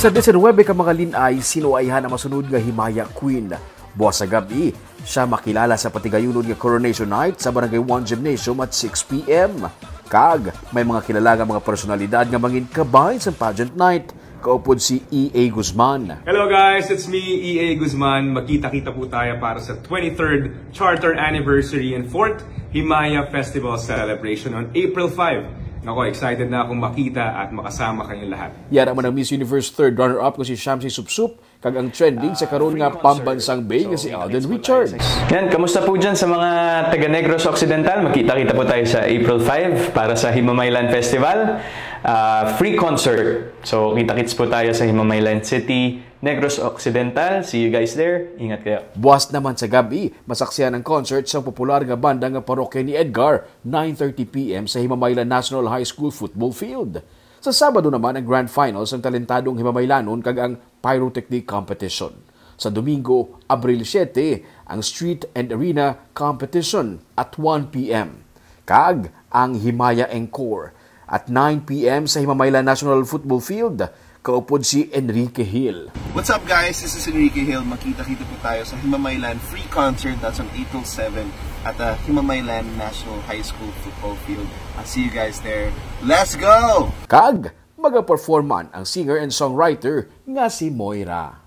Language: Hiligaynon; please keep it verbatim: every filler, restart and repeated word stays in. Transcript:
Sa diecinuebe ka mga lin-ay, sino ay hana masunod nga Himaya Queen? Buwas sa gab-i, siya makilala sa patigayunon nga Coronation Night sa Barangay One Gymnasium at six p.m. Kag may mga kilala nga mga personalidad nga mangin kabay sa pageant night, kaupod si E A Guzman. Hello guys, it's me, E A Guzman. Magkita-kita po tayo para sa twenty-third Charter Anniversary and fourth Himaya Festival Celebration on April five. Nako, excited na akong makita at makasama kayong lahat. Yara man ang Miss Universe third runner-up ko si Shamsi Supsup, kag ang trending sa karon nga pambansang bay nga si Alden Richards. Yan, kamusta po dyan sa mga taga Negros Occidental? Magkita-kita po tayo sa April five para sa Himamaylan Festival. Ah, free concert. So, kita-kits po tayo sa Himamaylan City, Negros Occidental. See you guys there. Ingat kayo. Buwas naman sa gabi, masaksihan ang concert sa popular nga banda nga parokya ni Edgar, nine thirty p.m. sa Himamaylan National High School football field. Sa Sabado naman ang grand final sang talentadong Himamaylanon kag ang pyrotechnic competition. Sa Domingo, Abril siete, ang street and arena competition at one p.m. Kag ang Himaya Encore at nine p.m. sa Himamaylan National Football Field, kaupod si Enrique Hill. What's up guys? This is Enrique Hill. Magkita-kita po tayo sa Himamaylan Free Concert. That's on April seven at the Himamaylan National High School Football Field. I'll see you guys there. Let's go! Kag magaperforman ang singer and songwriter nga si Moira.